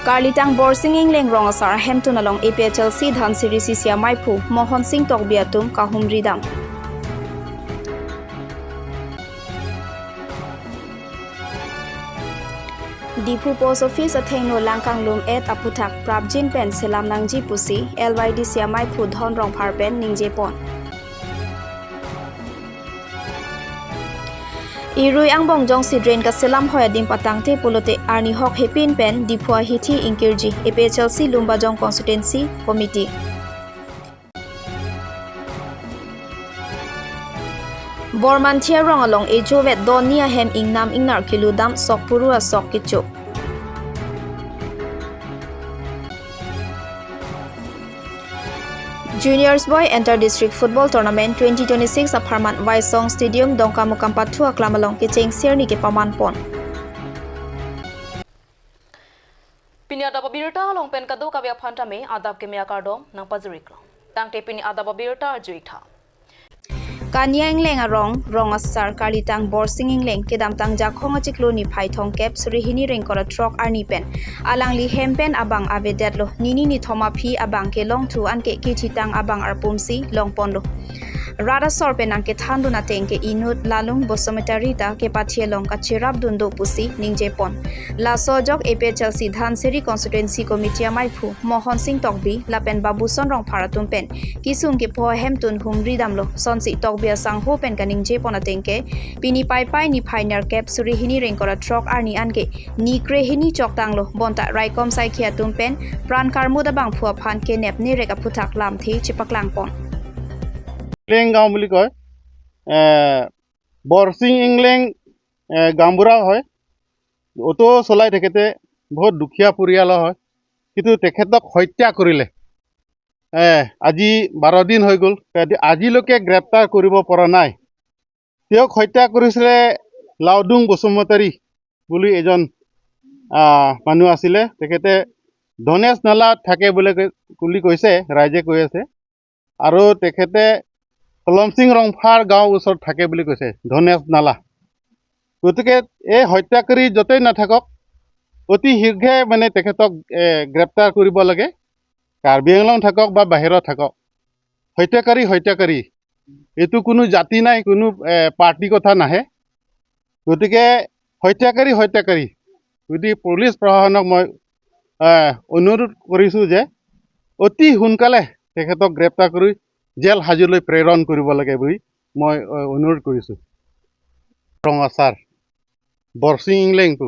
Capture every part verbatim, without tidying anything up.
Karlitang Borsing Engleng rong asar ahemtun along A P H L C Dhansiri C C amaiphu Mohon Sing Tokbi atum kahumri dam. Diphu Post Office athengno langkanglum et aphuthak prapjin pen selam nangji pusi L Y D C amaiphu Dhon Rongphar pen ningje pon. Irui angbong jongsi drain kaselam hoi adim patangte pulote arni hok hepin pen Diphu ahithi ingkirji, A P H L C Lumbajong Constituency Committee. Bormanthi arong along ejo vet doni ahem ingnam ingnar keludam sok puru asok kecho. Juniors Boy Inter District Football Tournament twenty twenty-six apharman Waisong Stadium Dongkamukam pathu aklam along kecheng serni kepaman pon. Pini adap abirta along pen kadokave aphan tame adap keme akardom nangpajiriklo. Tangte pini adap abirta arju-ik tha. Kania Engleng arong, rong asar Karlitang Borsing Engleng kedamtang Jakhong achiklo niphai thomkep suri hini ring kora throk arni pen alangli hem pen abang avedetlo. Nini nithom aphi abang kelongthu anke kithitang abang arpumsi longponlo. Rat asor pen nangkethandun ateng ke inut Lalung Basumatary ta kepathe along kacherapdun do pusi ningje pon. Laso ajok A P H L C Dhansiri Constituency Committee amaiphu Mohon Sing Tokbi lapen Babuson Rongphar atum pen kesung kepho ahemtun humri damlo. Sonsi Tokbi asangho pen kaningje pon ateng ke, pini Paipai niphai nerkep suri hini ring kora throk arni anke ni krehini choktanglo, bonta raikom saikhi atum pen pran karmut abangphu aphan kenep nerek aphuthak lamthe chepaklang pon. Engleng গাঁও বুলি কয়। এ, বৰসিং ইংলেং, এ, গাঁওবুঢ়া হয়। অটো চলাই থাকোঁতে বহুত দুখীয়া পৰিয়ালৰ হয়, কিন্তু তেখেতক হত্যা কৰিলে। এ, আজি বাৰ দিন হৈ গ'ল, আজি-, আজিলৈকে গ্ৰেপ্তাৰ কৰিব পৰা নাই। তেওঁক হত্যা কৰিছিলে লাওডুং বসুমতাৰী বুলি এজন, আহ, মানুহ আছিলে। তেখেতে ধনেশ নালাত থাকে বুলি কৈ-, বুলি কৈছে, ৰাইজে কৈ আছে। আৰু তেখেতে কলমসিং ৰংফাৰ গাঁৱৰ ওচৰত থাকে বুলি কৈছে, ধনেশ নালা। গতিকে এই হত্যাকাৰী য'তেই নাথাকক, অতি শীঘ্ৰে মানে তেখেতক, এ, গ্ৰেপ্তাৰ কৰিব লাগে। কাৰ্বি আংলং থাকক বা বাহিৰত থাকক, হত্যাকাৰী হত্যাকাৰী, এইটো কোনো জাতি নাই, কোনো, এ, পাৰ্টি কথা নাহে। গতিকে হত্যাকাৰী হত্যাকাৰী, গতিকে পুলিচ প্ৰশাসনক মই, এ, অনুৰোধ কৰিছোঁ যে অতি সোনকালে তেখেতক গ্ৰেপ্তাৰ কৰি জেল হাজোলৈ প্ৰেৰণ কৰিব লাগে বুলি মই, এ, অনুৰোধ কৰিছোঁ। ৰং আচাৰ বৰসিং ইংলেংপু,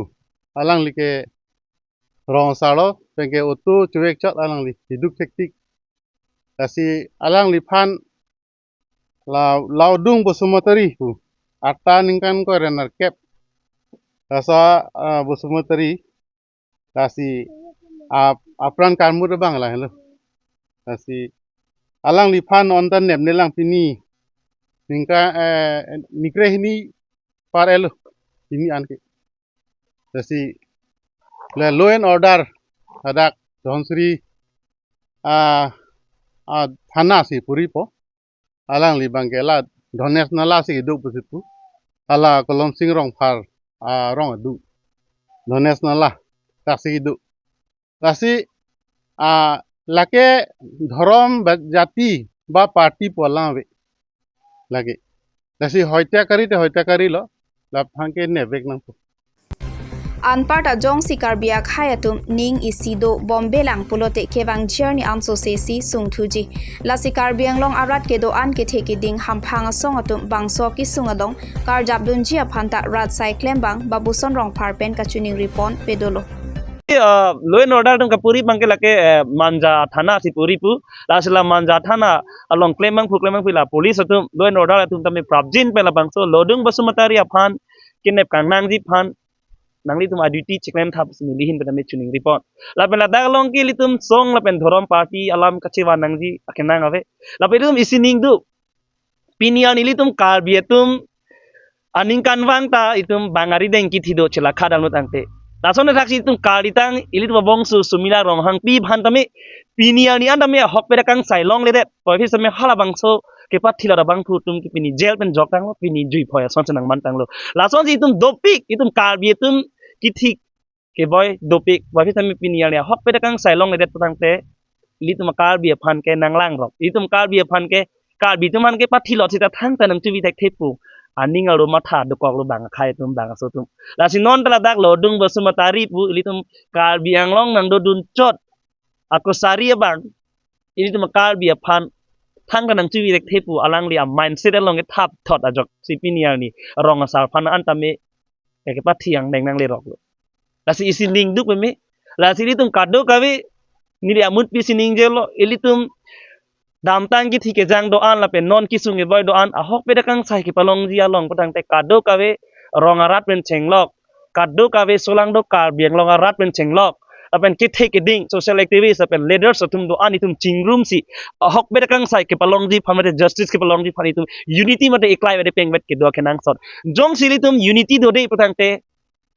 alanglike rong asarlo, penke oto chuwek chot alangli hiduk thektik. Lasi alangliphan la, Laodung Basumatary pu, arta ningkan ko renar kep. Lasa, ah, Basumatary, lasi ap-, apran karmut abang lahelo. Lasi alangliphan ontan nepnelang pini ningka, eh, ni krehini par elo, pini anke. Lasi le law and order hadak Dhansiri, ah, ah, thana si puripo. Alangli abangke la Dhones Nala si keduk pusi pu. Hala Kolomsing Rongphar, ah, rong aduk. Dhones Nala, tak si keduk. Lasi, ah, lake dhorom ba jati ba party pu alam ave. Lake. Lasi hoityakari te hoityakari lo. Laphang ke nepvek nangpo. Anparta jongsi Karbi akhai atum ning isi dobombe lang pulote kevang jir ni anso sesi sungthuji. Lasi Karbi Anglong arat kedo-an kethe keding hamphang asong atum bangso kesung along karjapdunji aphanta rat sai klembang Babuson Rongphar pen kachiningri pon pedolo. Eh, law and order atum kapuri abangke lake, eh, Manja thana si puri pu. Lasi la Manja thana along klembangphu klembangpi la police atum law and order atum tame prapjin pen labangso Laodung Basumatary aphan kenep kangnangji aphan nanglitum a-duty cheklem thap si neli ahin pen tame chiningri pon. Lapen ladak along ke ilitum song lapen dhorom party alam kachevan nangji akenang ave. Lapen ilitum isi ning do. Pini an ilitum Karbi atum aningkan vang ta itum bang arideng kithi do chela khadang lut angte. Lason thaksi itum Karbi tang ilitum abongso Sumila Ronghangpi aphan tame pini an ni an tame ahokpet akang sai longledet. Poifis tame halabangso kepathilot abangphu atum ke pini jail pen joktanglo, pini jui phoi ason chenang mantanglo. Lasonsi itum dopik, itum Karbi atum kithi keboi dopik, aphi tame pini arni ahokpet akangsai longledet pu tangte, ilitum Karbi aphan ke nanglangrok. Ilitum Karbi aphan ke, Karbi atum aphan ke pathilot sita thangta nangchuvi thekthe pu aning aro matha dokoklo bang akhei atum bang aso atum. Lasi non ta ladak Lodung Basumatary pu ilitum Karbi Anglong nangdodun chot akosari abang, ilitum Karbi aphan thangta nangchuvi thekthe pu alangli amindset along kethap thot ajoksi pini arni rong asar aphan an tame kepathi angdeng nangleroklo. Lasi isi ning duk peme. Lasi ilitum kadokave, neli amut pisi ningjelo, ilitum damtang kithi kejang do-an lapen non kesung keboi do-an, ahokpet akangsai kepalongji along pu tangte kadokave rong arat pen chenglok, kadokave solangdo Karbi Anglong arat pen chenglok, lapen kethe keding social activist lapen leaders atum do-an itum chingrumsi ahokpet akangsai kepalongji aphan mate justice kepalongji aphan itum unity mate eklai vede pengvet kedo kenangsot. Jongsi ilitum unity dode pu tangte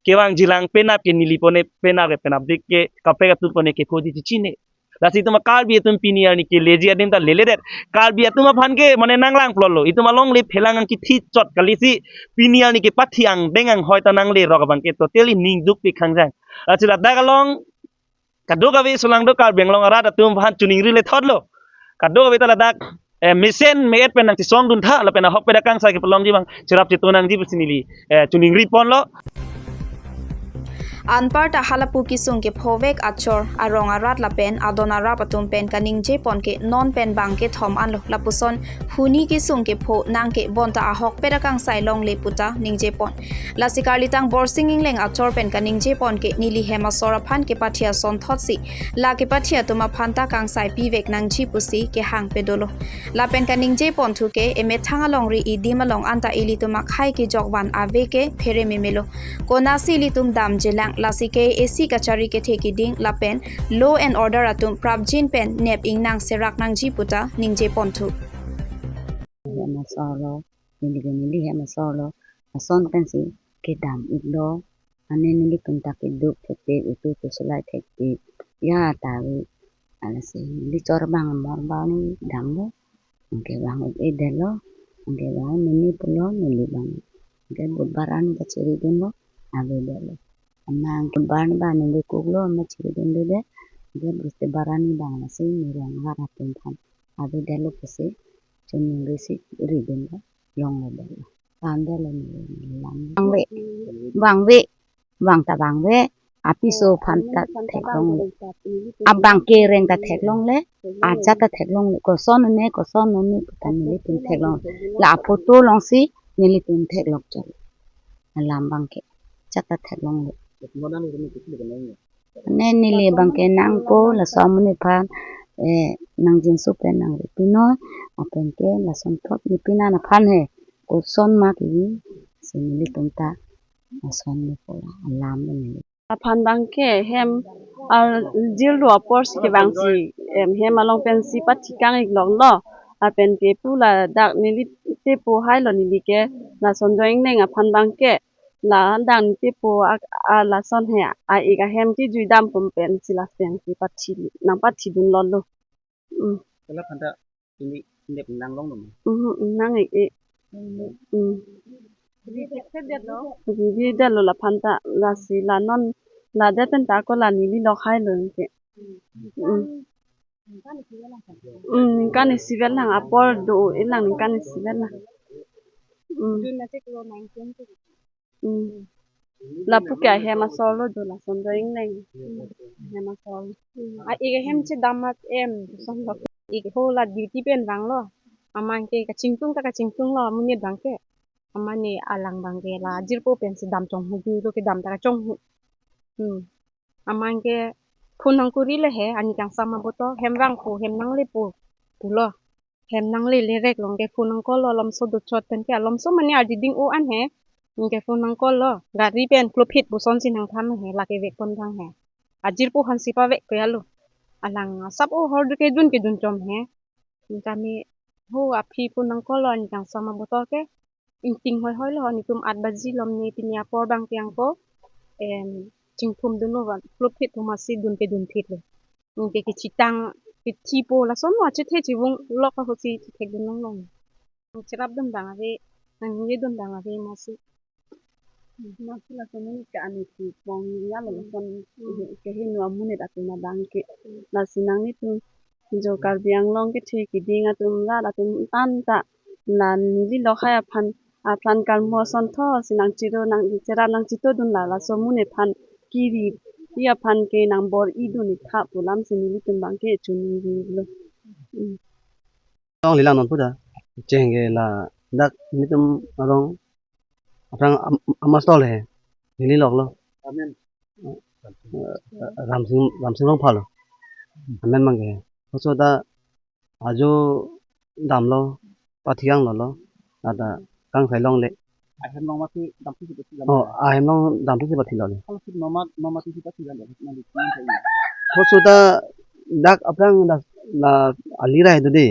kevangjilang penap ke neli pone penap ke penapdik ke kaprek atum pone kephoji chechine. Lasi itum Karbi atum pini arni keleji adim ta leledet. Karbi atum aphan ke mane nanglangplotlo. Itum alongle phelang angkithi chot kalisi pini arni kepathi angdeng anghoi ta nanglerok abang ke totally ning duk pi khangjang. Lasi ladak along kadokave solangdo Karbi Anglong arat atum aphan choningri le thotlo. Kadokave ta ladak, eh, mesen me-et pen nangchesongdun tha lapen ahokpet akangsai kepalongji abang cherap chetu nangji pusi neli, eh, choningri ponlo. Anparta halapu kesung kephovek achor arong arat lapen adon arap atum pen kaningje pon ke non pen bang kethom anlo, lapuson huni kesung kepho nang ke bonta ahokpet akangsai longle puta ningje pon. Lasi karlitang Borsing Engleng achor pen kaningje pon ke neli hem asor aphan kepathi asonthotsi la kepathi atum aphan ta kangsai pivek nangji pusi kehang pedolo. Lapen kaningje ponthu ke emethang alongri idim along anta ilitum akhei kejok van ave ke phere memelo. Konasi ilitum damjelang lasi ke isi kachari kethe keding lapen law and order atum prapjin pen nep ingnang serak nangji puta ningje ponthu. Hem asor lo, neli ke neli hem asor lo, ason pensi kedam iklo, ane neli pen ta keduk thektik, itum tu sulai thektik. Ya ta ave, alasi neli chor abang amor abang damlo, anke abang e-edetlo, anke abang neli pulo, neli abang, anke Budbar arni ta chiridunlo, avedetlo. Anang ke Budbar arni abang neli kuklo, ama chiridunde, anke Bristibar arni abang lasi neli rong arat atum aphan avedetlo pusi, choningri si ridunlo, longledetlo. Tandetlo neli lam. Bang ave, bang ave, bang ta bang ave, apiso aphan ta theklongle. Abang kereng ta theklongle, ajat ta theklongle, koson ne, koson ne, puta nelitum theklong. La aphoto alongsi nelitum theklok chot. Alam abang ke, ajat ta theklongle. Ne neli abang ke nangpo, laso amonit aphan, eh, nangjinso pen nangri pinoi, lapen ke lasonthot ne pinan aphan he, koson ma ke, si nelitum ta, lason ne po la, alam ne neli. Aphan abang ke hem, ah, jirlo apor si kevangsi, em, hem along pensi pathikang iklonglo, lapen ke pu ladak neli tepo hailo neli ke, lason doi ingneng aphan abang ke, la dang tepo a, a lason he a-ik ahem kejui dam pum pensi lason si pathi nangpathidunlo lo. Hmm. Kala phanta tumi nep nanglong nang. Hmm, nang-ik-ik. Hmm. Ridetlo la phanta lasi la non ladet pen ta ako la neli lok hailo ke. Hmm. Hmm, ningkan isi vel nang apor do-ik lang ningkan isi vel nang. Hmm. Hmm. Lapu ke ahem asor lo do lason doi ingneng. Ahem asor lo. Hmm. A-ik ahem chedam at em son lo. Ik ho la duty pen vanglo. Aman ke kachingtung ta kachingtunglo amonit abang ke. Aman ne alang abang ke la jirpo pensi dam chonghu juilo kedam ta kachonghu. Hmm. Aman ke phone nangkuri le he, ani kangsam aboto, hem vangpo, hem nanglepo, pulo. Hem nanglele rek along ke phone nangcall lo, alomso dochot pen ke, alomso mane ardi ding-o an he, anke phone nangcall lo, gari pen klophit puson si nangthan he, lake vek pon thang he. Ajirpo aphan si pavek ko ya lo. Alang asap o hor du kedun kedun chom he. Anke kami ho aphi phone nangcall lo, ani kangsam aboto ke, ingting hoihoi lo, nitum at baji lom ne pini apor abang piang ko, em, chingthum dunlo van, klophit thum asi dun kedun phit lo. Anke kechitang, kechipo lason lo, achethe chivung lok ahosi chethekdun longlong. Cherapdun abang ave, nangledun abang ave masi. Nangsi laso amonit ke-an isi pong ya lo, lason kehingno amonit atum abang ke. Lasi nanglitum jo Karbi Anglong kethe kiding atum rat atum anta la neli lokhai aphan apran karmo ason tho si nangchiro nangcherap nangchitodun la laso amonit aphan kiri-i aphan ke nangbor-idun-ik tha pu alam si nelitum abang ke chuningri lo. Hmm. Along lelang non puta. Cheng ke ladak nelitum arong aphrang am-, amas tol he. Neli lok lo. Amen. Eh, Ramsing, Ramsing Rongphar lo. Amen abang ke. Koso ta ajo damlo, pathi-ang lo lo. Lata kangsai longle. Ahem along mati damthu si pathi lo. Oh, ahem along damthu si pathi longle. Kalau si mama, mama si pathi lo. Koso ta dak aphrang dak la ali rai do de.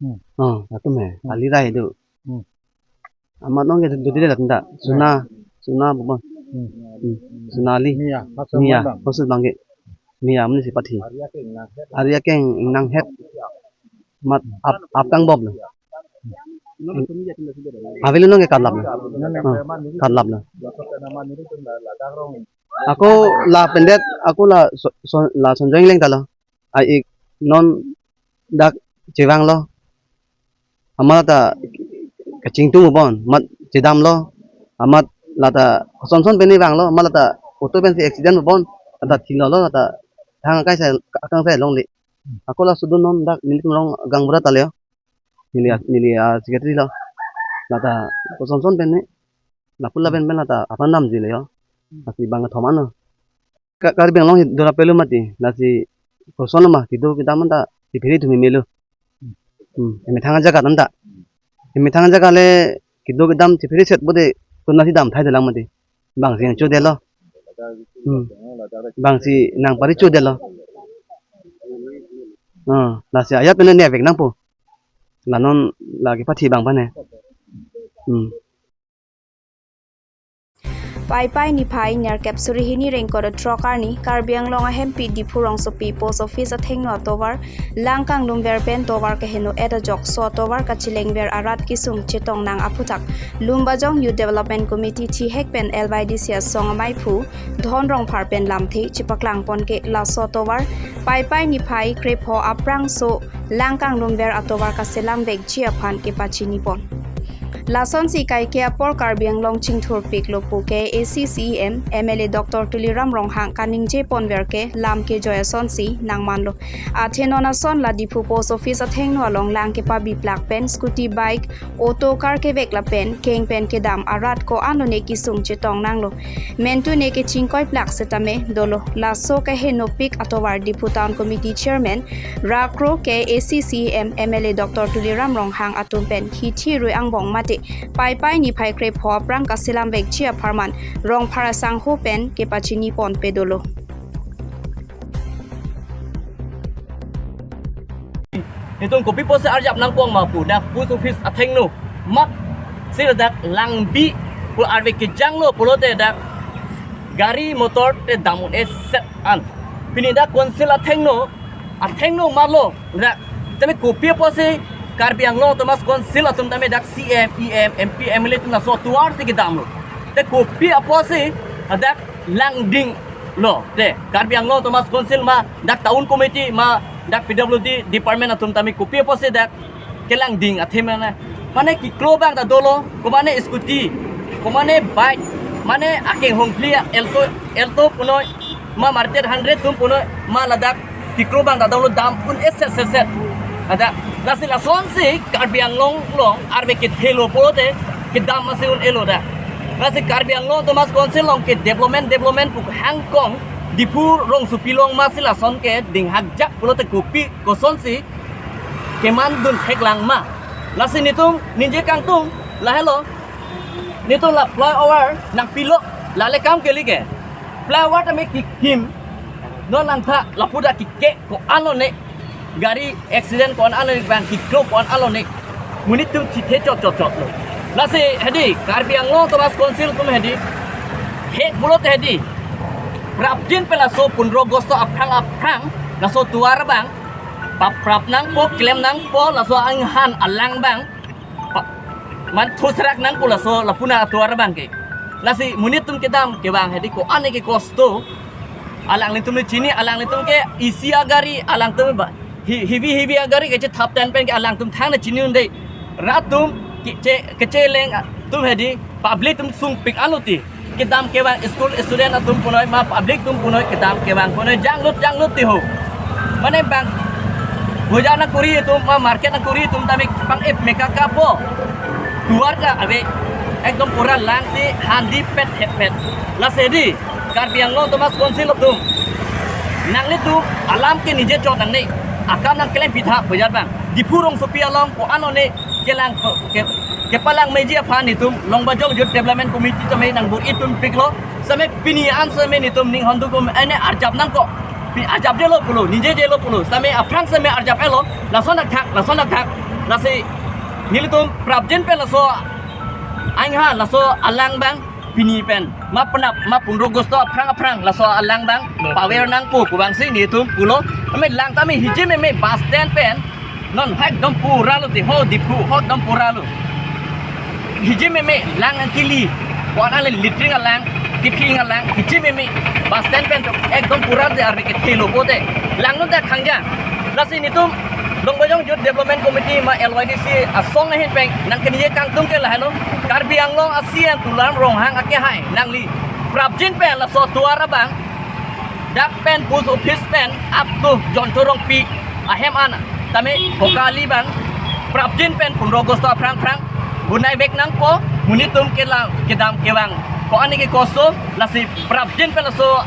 Hmm. Oh, latum he. Hmm. Ali rai do. Hmm. Amat along ke do de latum ta. Suna, Suna bubon. Hmm. Hmm. Sunali. Mia, Mia, Hassan Bang. Koso abang ke. Mia amonit si pathi. Ari akeng ingnang het. Mat ap, ap tang bob lo. Avelo non ke katlap lo. Hmm, katlap lo. Ako la pendet, ako la so, so, la Sonjoi Engleng ta lo. Ai-ik non dak chevang lo. Amat lata kachingtung bubon, amat chedam lo. Amat lata kosonson pen ni vang lo, amat lata auto pensi accident bubon, lata thilo lo, lata thang akangsai, akangsai longle. Ako laso dun non dak nelitum arong gaonbura ta le. Neli a, neli a secretary lo. Lata kosonson pen ni, lapu lapen pen lata apran damji le yo. Lasi bang kethom ano. Ka-, Karbi Anglong hi dora pelo mati, lasi koson lo ma, kedo kedam anta chephere thumi melo. Hmm, emethang ajaga anta. Emethang ajaga le kedo kedam chephere set bode, konasi dam thai dolang mati. Bang si nangchodetlo. Hmm. Bang si nangpari chodetlo. Hmm, lasi ajat pen ne vek nangpo. La non lake pathi abang aphan he. Hmm. Paipai niphai nerkep suri hini ingkoi ra throk arni Karbi Anglong ahempi Diphu rongsopi post office athengno atovar lang kanglumver pen tovar keheno-et ajok so atovar kachelengver arat kesung chetong nang aphuthak Lumbajong Youth Development Committee thihek pen L Y D C asong amaiphu Dhon Rongphar pen lamthe chepaklang pon ke laso atovar Paipai niphai krepho aphrangso lang kanglumver atovar kaselam vekji aphan kepachini pon. Lasonsi kaike apor Karbi Anglong chingthurpik lo pu K A A C C E M, M L A Doctor Tuliram Ronghang kaningje ponver ke lam kejoi asonsi nangmanlo. Athe non ason la Diphu post office athengno along lang kepabiplak pen scooty, bike, auto, car kevek lapen keng pen kedam arat ko-an lone kesung chetong nanglo. Mentu ne kechingkoiplak setame dolo. Laso kehenopik atovar Diphu Town Committee Chairman Rakro K A A C C E M M L A Doctor Tuliram Ronghang atum pen hithi rui angbong mate Paipai niphai krepho aphrang kaselam vekji apharman Rongphar asangho pen kepachini ponpe dolo. Itum kopi apotsi arjap nangpon ma pu dak post office athengno mat si ladak langbi pu arve kejanglo pulote dak gari motor te dam un-e set an. Pini dak council athengno, athengno malo dak. Tame kopi apotsi Karbi Anglong Autonomous Council atum tame dak C E M, E M, M P, M L A atum laso atovar si kedamlo. Te kopi apotsi dak langdinglo. Te Karbi Anglong Autonomous Council ma dak town committee ma dak P W D department atum tame kopi apotsi dak kelangding athe mane. Mane keklo abang ta dolo, komane scooty, komane bike, mane akeng hongphli Alto, Alto punoi, ma Maruti eight hundred atum punoi, ma ladak keklo abang ta dolo dam un-e set set set. Ada, lasi lasonsi Karbi Anglong along arve kethelo pulote kedam masi un-elo dak. Lasi Karbi Anglong Autonomous Council along ke development, development pu hangkong Diphu rongsopi along masi lason ke dinghakjak pulote kopi kosonsi kemandun theklang ma. Lasi netum ningje kangtung lahelo. Netum la flyover nangpilo, lale kam kali ke. Flyover tame kikim. Non langtha lapu dak keke ko-an lone. Gari accident ko-an lone, bang keklo ko-an lone. Monit atum thithe chot chot chotlo. Lasi hedi Karbi Anglong Autonomous Council atum hedi. He pulote hedi. Prapjin pen laso pondro August aphrang aphrang laso atovar abang paprap nangpo, klem nangpo, laso anghan alang abang. Pa-, man thusrak nangpo laso lapu na atovar abang ke. Lasi monit atum kedam kevang hedi ko-an ke kosto. Alanglitum le chini, alanglitum ke isi agari, alangtum ba hi-, heavy heavy agari kechethap ten pen ke alangtum thang na chini un-e. Rat atum keche-, kecheleng atum hedi public atum sungpik anlo ti. Kedam kevang school student atum punoi ma public atum punoi kedam kevang punoi janglut janglut ti ho. Mane bang bojar nangkuri atum ma market nangkuri atum tame pang-ep meka kapo. Duar ta ave ekdom pura lang si handi pet het pet. Lasi hedi Karbi Anglong Autonomous Council atum, nanglitum alam ke nije chot nangne, akam nangklem pitha bojar bang. Diphu rongsopi along ko-an one kelang ke, kepalang meji aphan netum Longbajong Youth Development Committee tame nangbur-i tun piklo. Same pini an same netum ning hondu kum ene arjap nangkok. Pi arjap jelo pulo, nije jelo pulo. Same aphrang same arjap elo. Lason athak, lason athak. Lasi nelitum prapjin pen laso aingha laso alang bang pini pen ma penap ma pundro August aphrang aphrang laso alang bang power nangpo pu bang si netum pulo. Ame lang tame hiji meme bus stand pen non ha ekdom pura lo ti ho Diphu ho ekdom pura lo. Hiji meme lang angkili ko-an le latrine alang, tipping alang, hiji meme bus stand pen ekdom pura de arve kethelo pote lang non ta khangja. Lasi netum Longbajong Youth Development Committee ma L Y D C asong ahin pen nangkenye kangtung ke lahelo. Karbi Anglong a C E M Tuliram Ronghang akehai nangli prapjin pen laso duar abang dak pen post office pen up to John Chorongpi ahem an tame kokali bang prapjin pen pundro August aphrang aphrang bonai vek nangpo. Monit atum kelang kedam kevang ko-an ke kosto, lasi prapjin pen laso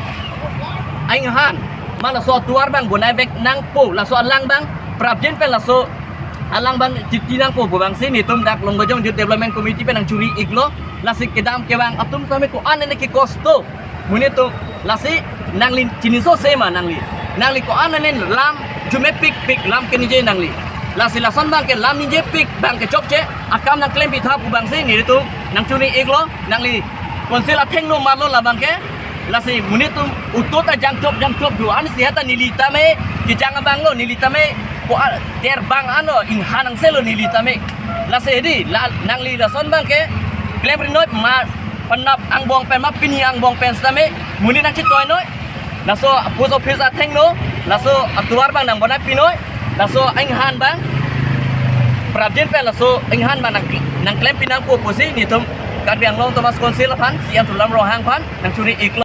ainghan ma laso duar bang bonai vek nangpo, laso alang bang prapjin pen laso alang bang titi nangpo pu bang si netum dak Longbajong Youth Development Committee pen nangchuri iklo. Lasi kedam kevang atum tame ko-an ke kosto monit atum. Lasi nangli chini so sema nangli, nangli ko-an ane lam jume pikpik lam kenije nangli. Lasi lason bang ke lam nije pik bang ke chokche akam nangklem pitha pu bang si netum nangchuri iklo. Nangli council athengno marlo labang ke. Lasi monit atum utot ajangchop jangchop do an si hata neli tame kejang abang lo, neli tame ko a-, der bang ano inghan angselo neli tame. Lasi hedi la nangli lason bang ke klemri noi ma penap angbong pen ma pini angbong pen sitame monit nangchetoi noi. Laso post office athengno laso atuar bang nangbonai pinoi. Laso ainghan bang prapjin pen laso ainghan bang nang nangklem pinangpo pusi netum Karbi Anglong Autonomous Council aphan C E M Tuliram Ronghang aphan nangchuri iklo.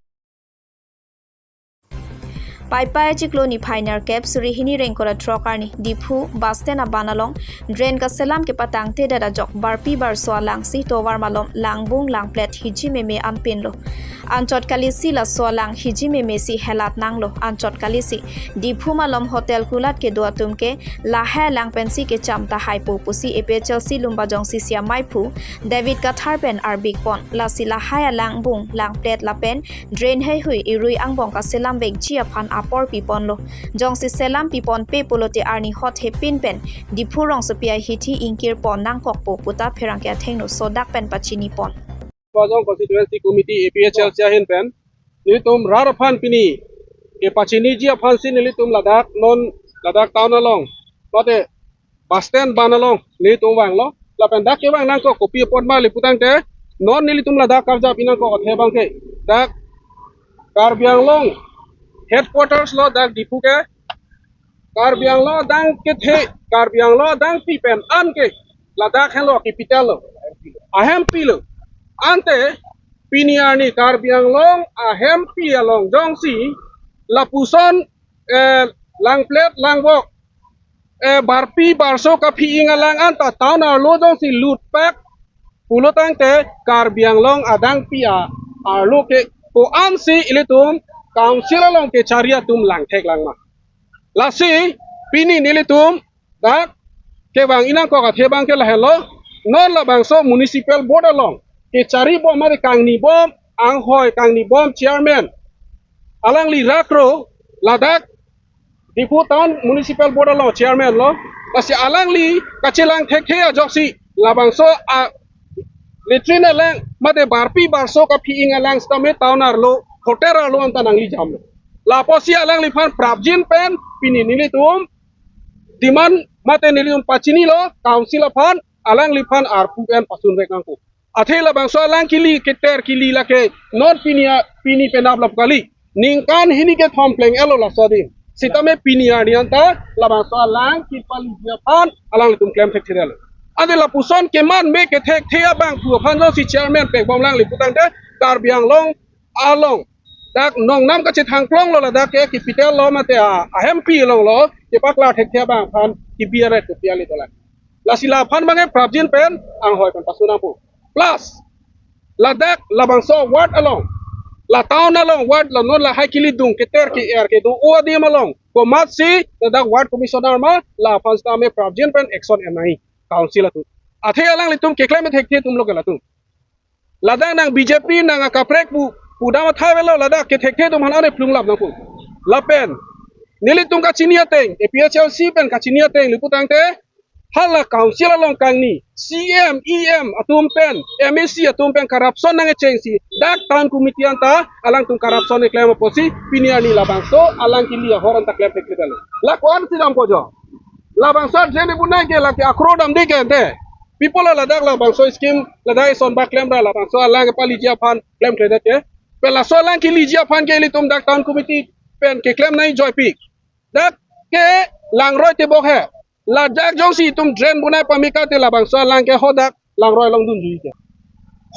Paipai chiklo niphai nerkep suri hini rengkora throk arni Diphu bus stand aban along drain kaselam kepatangtedet ajok barpi barso alang si tovar malom langbung langplet hiji meme anpinlo. Anchot kalisi laso alang hiji meme si helat nanglo. Anchot kalisi Diphu malom hotel kulat kedo atum ke lahai alang pensi kecham tahai po pusi A P H L C Lumbajong C C A maiphu David Kathar pen arbik pon. Lasi lahai alang bung langplet lapen drain heihui irui angbong kaselam vekji aphan apor piponlo. Jongsi selam piponpe pulote arni hot hepin pen Diphu rongsopi ahithi ingkir pon nangkokpo puta pherangke athengno sodak pen pachini pon. Lumbajong Constituency Committee A P H L C ahin pen nelitum rat aphan pini kepachiniji aphan si nelitum ladak non ladak town along mate bus stand aban along nelitum vanglo. Lapen dak kevang nangkok kopi apot ma le putangte non nelitum ladak karjap inangkok athe bang ke dak Karbi Anglong headquarters lo dak Diphu ke Karbi Anglong adang kethe, Karbi Anglong adang pi pen an ke ladak henlo capital lo, ahempi lo. Ante pini arni Karbi Anglong ahempi along jongsi lapuson eh, langplet langbok eh, barpi barso kaphi-ing alang anta town arlo jongsi lutpak pulotangte Karbi Anglong adang pi a arlo ke ko-an si ilitum council along kechari atum langthek langma. Lasi pini nelitum dak kevang inangkok athe bang ke lahenlo, non labangso municipal board along kechari bom mate kangni bom anghoi kangni bom chairman alangli rakro ladak Diphu Town Municipal Board along chairman lo, lasi alangli kachelang thekthe ajoksi labangso a latrine alang mate barpi barso kaphi-ing alang sitame town arlo hotel arlo anta nanglijamlo. Lapusi alangliphan prapjin pen pini nelitum demand mate nelitum pachinilo council aphan alangliphan arpu pen pasun vek nangkok. Athe labangso alang kili keter kili lake non pini a-, pini penap lapu kali. Ningkan hini kethom pleng-etlo laso adim. Sitame pini arni anta labangso alang kipaliji aphan alanglitum klem thekthedetlo. Ante lapuson keman me kethekthe abangphu aphan jongsi chairman pekbomlang lapu tangte Karbi Anglong along dak nongnam kachethangklonglo, ladak ke capital lo mate a, ahempi along lo kepaklar thekthe abang aphan kibiaret kopi ali dolang. Lasi laphan abangke prapjin pen anghoi pen pasu nangpo. Plus ladak labangso ward along, la town along ward lo non lahai kelidung keter ke-er kedo-o adim along komatsi ladak ward commissioner ma, laphan sitame prapjin pen action en nangji council atum. Athe alanglitum keklem thekthe atumlo ke latum. Ladak nang B J P nang akaprek pu pudam athai avelo, ladak kethekthe atum aphan ane plunglap nangpo. Lapen nelitum kachini ateng, A P H L C pen kachini ateng lapu tangte hala council along kangni C M, E M atum pen, M A C atum pen corruption nangkechengsi dak town committee anta alangtum corruption keklem apotsi pini arni labangso alang kili ahor anta klem thekthedetlo. La ko-an si dampo jo. Labangso drain pu nang ke lake akroi damde ke ante. People ladak labangso scheme ladak ison bak klem ra labangso alang kepaliji aphan klemkledet ke. Pen laso alang kiliji aphan ke ilitum dak town committee pen keklem nangji joipik. Dak ke langroi tebok he. Ladak jongsi itum drain pu nang pamika te labangso alang ke hadak langroi along dunji ke.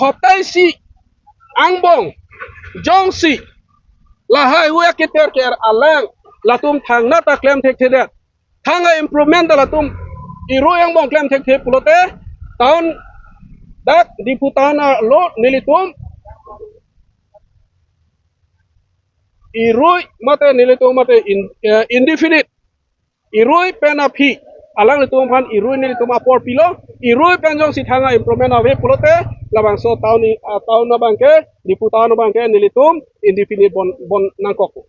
Hoptai isi angbong jongsi lahai hu aketer ke-er alang latum thangnat ta klem thekthedet. Thang a-improvement ta latum irui angbong klem thekthe pulote town dak Diphu town alo nelitum irui mate nelitum mate in, eh, indefinite irui pen aphi alanglitum aphan irui nelitum apor pilo, irui pen jongsi thang a-improvement ave pulote labangso town i, ah, town abangke, Diphu town abangke nelitum indefinite bon, bon nangkok.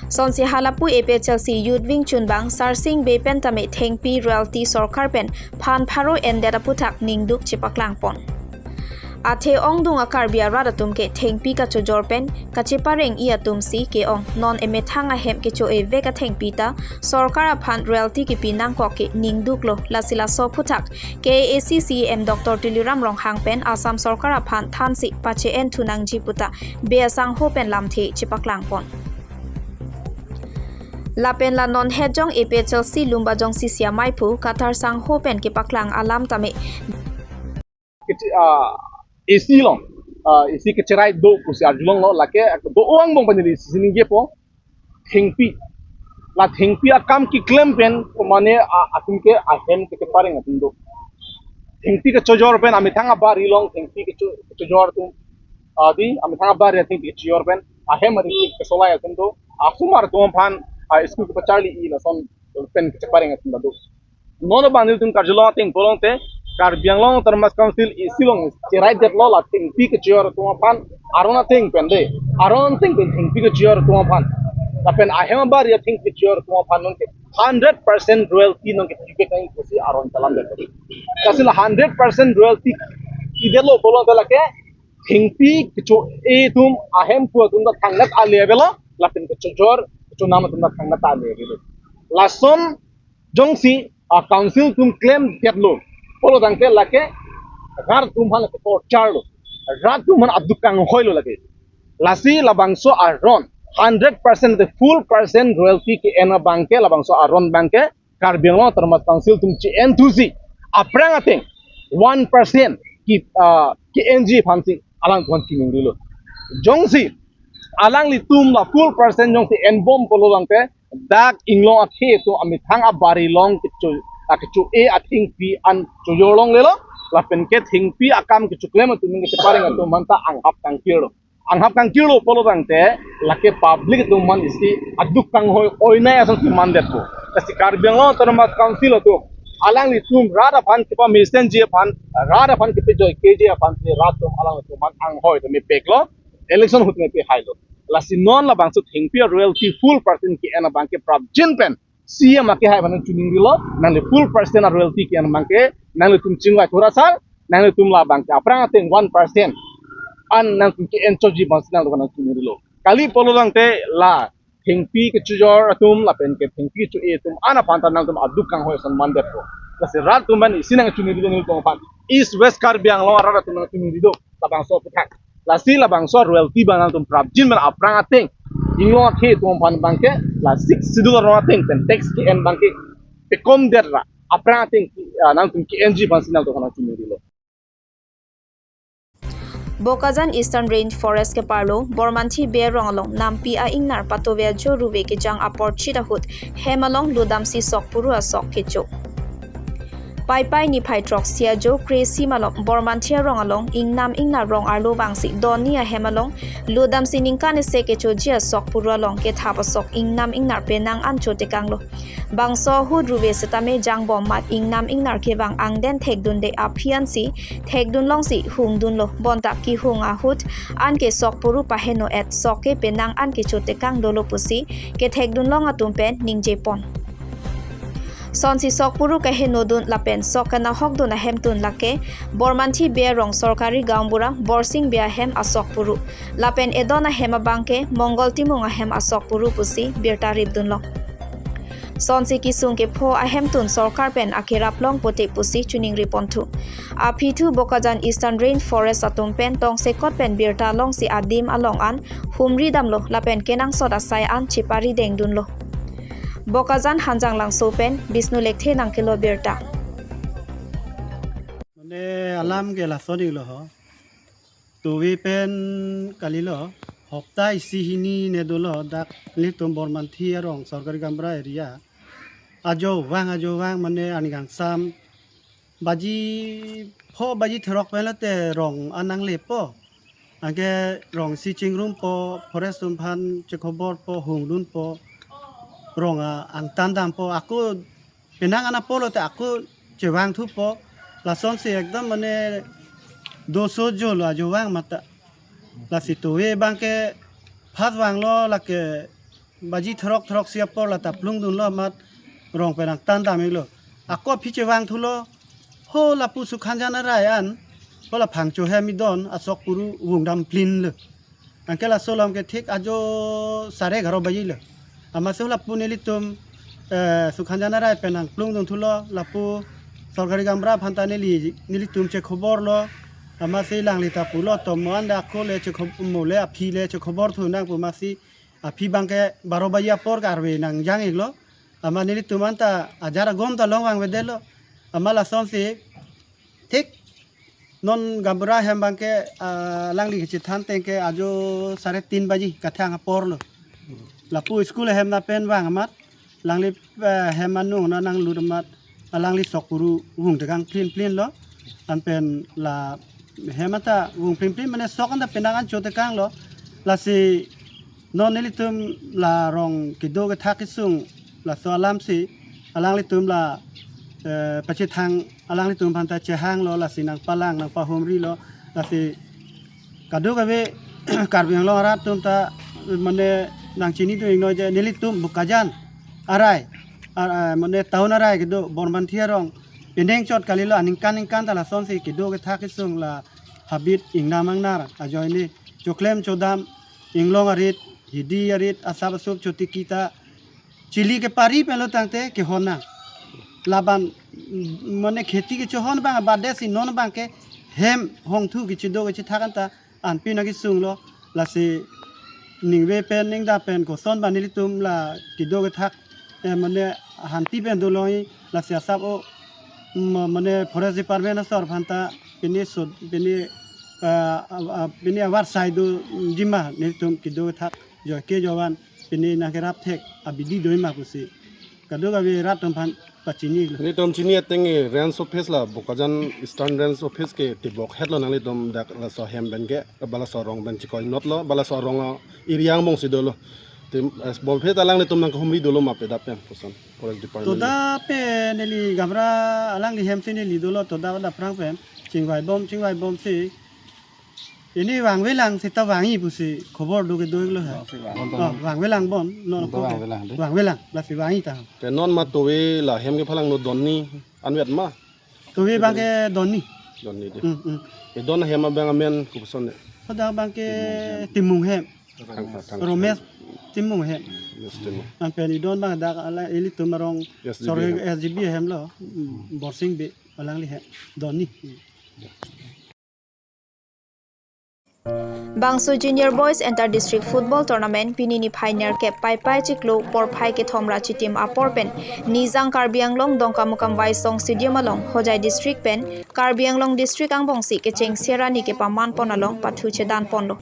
Sonsi halapu A P H L C Youth Wing chunbang Sarsing Bey pen tame thengpi royalty sorkar pen phan pharo endet aputhak ningduk chepaklangpon. Athe ongdung a-Karbi arat atum ke thengpi kachojor pen kachepareng-i atum si ke-ong, non emethang ahem kecho-e vek athengpi ta sorkar aphan royalty kipi nangkok ke ningduklo, lasi laso aputhak K A A C C E M Doctor Tuliram Ronghang pen Assam sorkar aphan thansi pache-en thu nangji puta Bey asangho pen lamthe chepaklangpon. Lapen la non het jong A P H L C Lumbajong C C Amei aphu Kathar sangho pen kepaklang alam tame. Kece-, ah, A C along, ah, A C kacherai do pusi arjulonglo, lake do-o angbong pen neli isi ningjepo. Thengpi. La thengpi akam keklem pen mane, ah, atum ke ahem ke kepareng atum do. Thengpi kachojor pen amethang abari along thengpi kacho-, kachojor atum. Ah, di amethang abari thengpi kachojor pen ahem ari kesolai atum do. Asomar atum aphan, ah, school kepacharli-i lason pen kechepareng atum do. Non abang nelitum karjulong ateng pulote Karbi Anglong Autonomous Council A C along cheraidetlo la thengpi kachojor atum aphan aron ateng pen de. Aron ateng pen thengpi kachojor atum aphan. Lapen ahem abari athengpi kachojor atum aphan nonke hundred percent royalty nonke pivek nangji pusi aron chelamdet. Lasi la hundred percent royalty idetlo pulote lake thengpi kecho-e atum ahemphu atum ta thangnat ale avelo, lapen kachojor kachonam atum ta thangnat ale avelo. Lason jongsi a-council atum klemdetlo pulo tangte lake rat atum aphan lake torture lo, rat atum aphan aduk kanghoilo lake. Lasi labangso aron hundred percent the full percent royalty ke-en abangke labangso aron abangke Karbi Anglong Autonomous Council atum che-en thusi aphrang ateng one percent ke, ah, ke-enji aphansi alangtum aphan chiningrilo. Jongsi alanglitum la full percent jongsi enbom pulo tangte dak inglong akhei atum amethang abari along kecho-, ah, kecho-e athengpi an chojor longlelo, lapen ke thengpi akam kechoklem atum kechepareng atum aphan ta anghap kangkirlo. Anghap kangkirlo pulo tangte lake public atum aphan isi aduk kanghoi oinai asonsi mandetpo. Lasi Karbi Anglong Autonomous Council atum alanglitum rat aphan kepamesenji aphan, rat aphan kepajoikeji aphansi rat atum alanglitum aphan anghoi tame peklo, election ahut tame pehailo. Lasi non labangso thengpi a-royalty full percent ke-en abangke prapjin pen C E M akehai aphan nangchiningrilo, nangli full percent a-royalty ke-en abangke nanglitum chingvai thura sar, nanglitum labangke aphrang ateng one percent an nangtum ke-en chotji abangsi nanglitum nangchiningrilo. Kali pulo tangte la thengpi kachojor atum lapen ke thengpi cho-e atum an aphan ta nangtum aduk kanghoi ason mandetpo. Lasi rat atum aphan isi nangchini rido nelitum aphan. East West Karbi Anglong arat atum nangchini rido. Labangso aphuthak. Lasi labangso royalty abang nangtum prapjin pen aphrang ateng. Inglong akhei atum aphan abangke la Sixth Schedule arong ateng pen tax ke-en abangke pekomdet ra. Aphrang ateng, ah, nangtum ke-enji aphansi nangtum aphan nangchini rilo. Bokajan Eastern Range Forest keparlo Bormanthi Bey arong along nampi a-ingnar patove ajo ruve kejang apor chit ahut hem along lutdamsi sokpuru asok kecho. Paipai niphai throksi ajo kresi malom Bormanthi arong along ingnam ingnar rong arlo vangsi donni ahem along lutdamsi ningkan isi kechoji asokpuru along kethap asok ingnam ingnar penang an chotekanglo. Bangso ahut ruve setame jangbom amat ingnam ingnar kevang angden thekdunde aphi ansi thekdun longsi hungdunlo, bonta kehung ahut anke sokpuru paheno-et sok ke penang an kechotekang dolo pusi kethekdun long atum pen ningjepon. Sonsi sokpuru kahenodun lapen sok kanahokdun ahemtun lake Bormanthi Bey arong sorkari gaonbura Borsing Bey ahem asokpuru. Lapen edon ahem abangke Mongol Timung ahem asokpuru pusi birta ripdunlong. Sonsi kesung kepho ahemtun sorkar pen akerap long pote pusi choningri ponthu. Aphi thu Bokajan Eastern Range Forest atum pen tongsekot pen birta longsi adim along an humri damlo lapen kenangsot asai an chepari dengdunlo. Bokajan Hanjanglangso pen Bishnu Lekthe nangkelo birta. Mane alam ke lason-iklo ho. Tove pen kalilo, hopta isi hini ne dolo, dak nelitum Bormanthi arong sorkari gaonbura area. Ajo vang, ajo vang mane ani kangsam baji pho baji therok pen lote rong an nanglepo. Anke rong si chingrumpo, forest atum aphan chekhoborpo, hungdunpo, rong a-angtan dampo, ako penang an apor lote ako chevangthupo, lasonsi ekdom mane doso jolo ajo vang mata. Lasi tove abangke first vanglo lake baji therok theroksi apor lata plungdunlo amat rong pen angtan dam-iklo. Ako aphi chevangthulo, ho lapu Sukhanjan arai an, ho la Phangcho hem idon asokpuru vungdam plinlo. Anke laso alam ke thik ajo sare egharo baji lo. Amatsi lapu nelitum, eh, Sukhanjan arai pen nangplungdun thulo, lapu sorkari gaonbura aphanta neli, nelitum chekhoborlo. Amatsi alangli ta pulo, tomo anda ako le chekhob-, mo le aphi le chekhoborthu nang pu amatsi aphi abangke baro baji apor ke arve nangjang-iklo. Amat nelitum anta ajar agom ta long vangvedetlo. Amat lasonsi thik non gaonbura hem abangke, ah, alangli kachethan ateng ke ajo sare tin baji kathang apor lo. Lapu school hem na pen vang amat, alangli, eh, hem anung na nanglut amat, alangli sokpuru vungtekang plin plin lo. Anpen la hem anta vung plin plin mane sok anta penang an chotekanglo. Lasi non nelitum la rong kedo kethak kesung laso alamsi alanglitum la, eh, pachethang alanglitum aphanta chehanglo, lasi nangpalang nangpahumrilo, lasi kadokave Karbi Anglong arat atum ta mane nangchinidun-iknoi je nelitum Bokajan arai, ar-, ah, mane town arai kedo Bormanthi arong penang chot kalilo, aningkan ningkan ta lasonsi kedo kethak kesung la habit ingnam ingnar ajoine choklem chodam inglong arit, hidi arit, asap asup chotiki ta chili kepari pen lo tangte kehon nang. Laban, mm, mane kheti kechohon abang abadesi non abangke hem hongthu kechedo kechethak anta anpin nangkesunglo, lasi ningve pen ningdap pen koson ba nelitum la kedo kethak, eh, mane hanti pen doloi, lasi asap o, ma-, mane forest department asor aphanta pini sud-, pini, ah, ah, ah, pini awar sai do jima nelitum kedo kethak joike jovan pini nangkerap thek abidi doi ma pusi kadokave rat atum aphan pachinilo. Nelitum chini ateng range office la Bokajan Eastern Range Office ke tibok hetlo nanglitum dak laso hem pen ke, ba laso arong pen chikoi notlo, ba laso arong area angbongsi dolo. Tim, eh, bom phet alanglitum nangkehumri dolo ma pedap pen koson forest department. Toda pen neli gaonbura alangli hemsi neli dolo toda pada aphrang pen chingvaibom chingvaibomsi ini vangvelang seta vangji pusi khobor do kedo-iklo ha. Vangsi vang. Oh, vangvelang bon, non. Vangvelang de. Vangvelang, lasi vangji ta. Te non ma tove la hem kepalangno donni anvet ma? Tove abangke donni. Donni de. Hmm, hmm. Edon ahem abang amen kopuson ne? Hoda abangke Timung hem. Thang, thang. Romesh. Timung he. Yes, Timung. Anpen idon bang dak ala ilitum arong Yes, sorry, G B hem. S G B hem lo. Hmm, Borsing Bey alangli he. Donni. Bangso Junior Boys Inter District Football Tournament pini niphai nerkep Paipai chiklo porphai kethom ra chitim apor pen Nijang Karbi Anglong Dongkamukam Waisong Stadium along Hojai District pen Karbi Anglong District angbongsi kecheng sera ni kepaman pon along pathu chedan ponlo.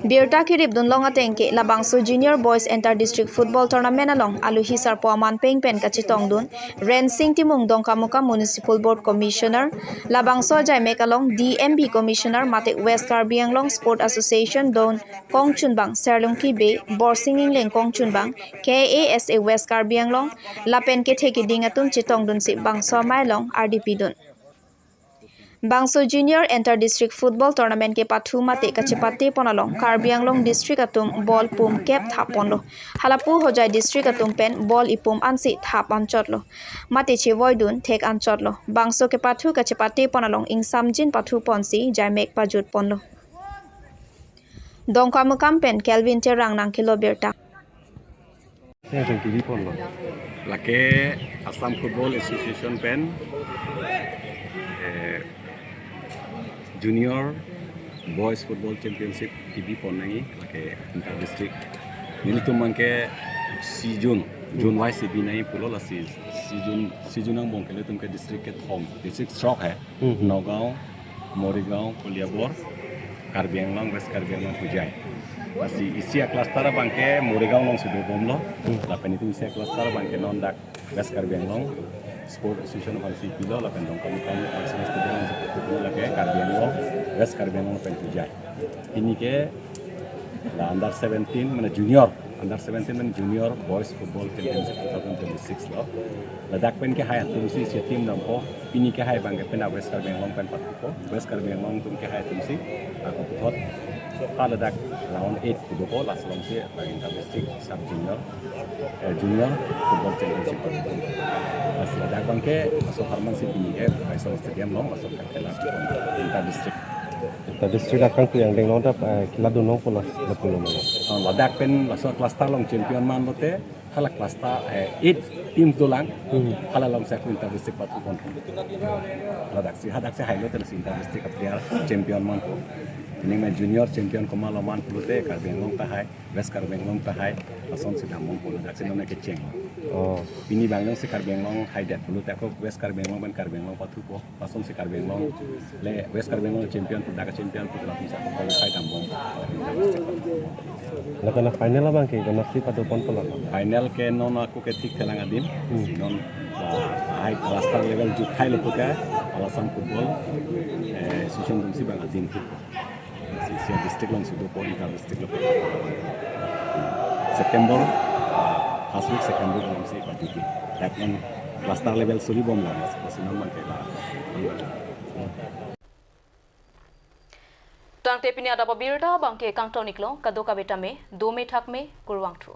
Birta kirip dunlong ateng ke labangso Junior Boys Inter District Football Tournament along aluhi sarpo aman peng pen kachetong dun Rensing Timung Dongkamukam Municipal Board Commissioner, labangso ajaimek along D M B Commissioner mate West Karbi Anglong Sport Association Don kongchunbang Serlungki Bey, Borsing Ingleng kongchunbang K A S A West Karbi Anglong, lapen kethe keding atum chetong dunsi bangso amei along ardi pidun. Bangso Junior Inter District Football Tournament kepathu mate kachepate pon along Karbi Anglong District atum ball pum kep thap ponlo. Halapu Hojai District atum pen ball ipum ansi thap anchotlo. Mate chevoi dun thek anchotlo. Bangso kepathu kachepate pon along ingsamjin pathu ponsi jaimek pajut ponlo. Dongkamukam pen Kelvin Terang nangkelo birta. Saya akan T V phone lo. Lake Assam Football Association pen, eh, Junior Boys Football Championship T V phone nangji, lake inter district. Nelitum abangke season, zone wise si bi nangji pulo, lasi season, season angbong ke ilitum ke district kethom, district throk he. Hmm. Nagaon, Morigaon, Koliabor, Karbi Anglong, West Karbi Anglong, Hojai. Lasi isi a-cluster abangke Morigaon alongsi dobomlo. Hmm. Lapen itum isi a-cluster abangke non dak West Karbi Anglong Sport Association aphansi pilo, lapen Dongkamukam National Stadium alongsi pilo, lake Karbi Anglong, West Karbi Anglong pen Hojai. Pini ke la under seventeen, mane junior, under seventeen mane Junior Boys Football Championship two thousand twenty-six lo. Ladak pen kehai atumsi isi a-team dampo. Pini kehai abangke pen West Karbi Anglong pen pathupo. West Karbi Anglong atum kehai atumsi ako puthot ha ladak round eight kedopo, lasi alongsi la inter district sub junior, eh, Junior Football Championship. Lasi ladak abangke laso apharman si pini ke Waisong Stadium along laso kela inter district. Inter district akangtui angdeng along ta, eh, kela dunlong pulo, lapulo mana? Oh, ladak pen laso cluster along champion man lote, hala cluster, eh, eight teams dolang, Hmm. hala alongsi ako inter district pathu pon. Ladaksi, hadaksi hailo te lasi inter district a-player champion manpo. Pini ma junior champion komatlo man pulote Karbi Anglong tahai, West Karbi Anglong tahai, lasonsi dampo, ladaksi non kecheng. Oh. Pini abang jongsi Karbi Anglong haidet pulote ako West Karbi Anglong pen Karbi Anglong pathupo. Lasonsi Karbi Anglong, le West Karbi Anglong champion pu, dak champion pu, lapusi ako qualify dambom. Lapen final abangke konatsi pado pon pulo? Final ke non ako ke thik thelang adim. Hmm. Si non, ah, hai cluster level juthailo puke, Assam Football, eh, Association atumsi bang adim thik. Si, si district alongsi dopo, inter district lo. September, ah, first week, second week alongsi pajutji. Dak non cluster level suri bomlang, si non abangke la. Tangte pini adap abirta abangke kangton iklo, kadokave tame, dome thakme, kurvangthu.